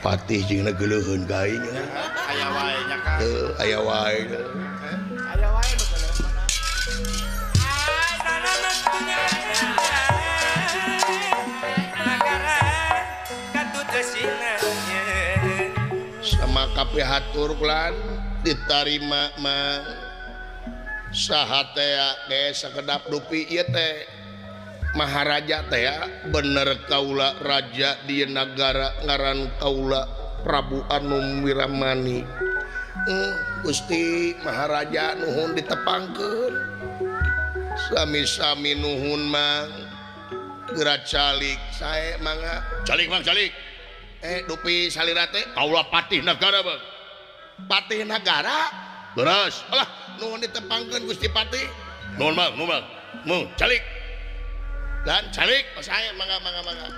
Patih jeung geuleuheun ka aing. Aya wae nya Kang. Heuh, aya wae. Aya wae nu geuleuheun. Sama kabeh hatur kulan ditarima mah saha teh ge sakedap dupi ieu teh Maharaja teh bener kaula raja di nagara ngaran kaula Prabu Anum Wiramani. Gusti Maharaja nuhun ditepangkeun. Sami-sami nuhun mang. Geura calik sae mangga. Calik mang calik. Dupi salira teh kaula patih nagara bang. Patih nagara? Beres. Alah nuhun ditepangkeun Gusti Patih. Nuhun bang, nuhun bang. Mung calik. Dan calik saya mangga mangga mangga.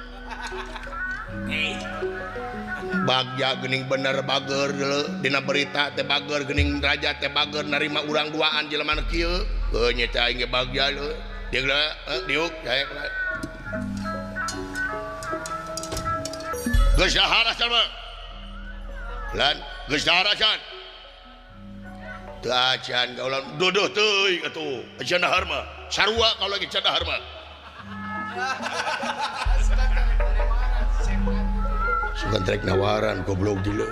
Bagja geuning bener bager dina berita teh bager geuning raja teh bager narima urang duaan jelema nu kieu. Heuh nya teh aing ge bagja leuh. Dieu diuk saya. Geus dahar acan mah. Lan geus dahar acan. Teu acan kaula duduh teuing atuh. Acan dahar mah. Sarua kaula ge can dahar mah. Sugan trek nawaran goblok dulu.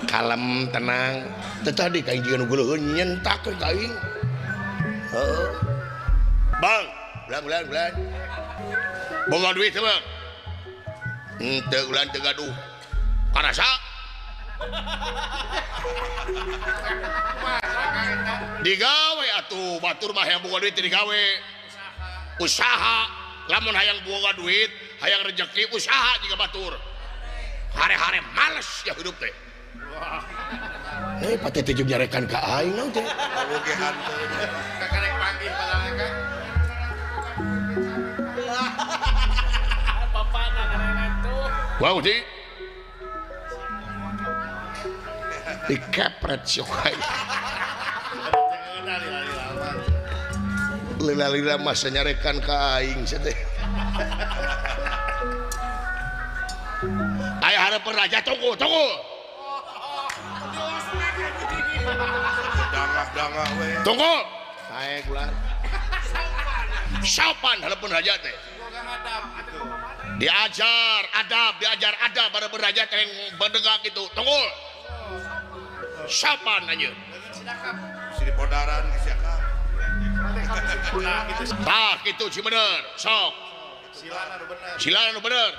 Kalem tenang. Teu tadi ka aing nu geuleuheun nyentak ka aing. Heeh. Bang, ulang ulang ulang. Boga duit teh, Bang. Henteu ulang teu gaduh. Karasa. Digawe atuh batur mah hayang boga duit teh digawe. Usaha lamun hayang boga duit hayang rejeki usaha jiga batur hare-hare males ya hidup teh. Pati teh jeung nyarekan ka aing naon teh. Kakarek panggih padahal bapana ngaranna tuh. Wow di dikepret sok aing. Lila-lila masa nyarekan ka aing teh. Aya harapan raja tunggu, tunggu. Dangah-dangah we. Tunggu. Sae kula. Sopan harapan raja teh. Diajar adab, diajar adab harapan raja teh berdegak itu. Tunggu. Sopan anjeun. Si podaran geus siakap. Tah kitu si bener, sok. Silana nu bener. Silana nu bener.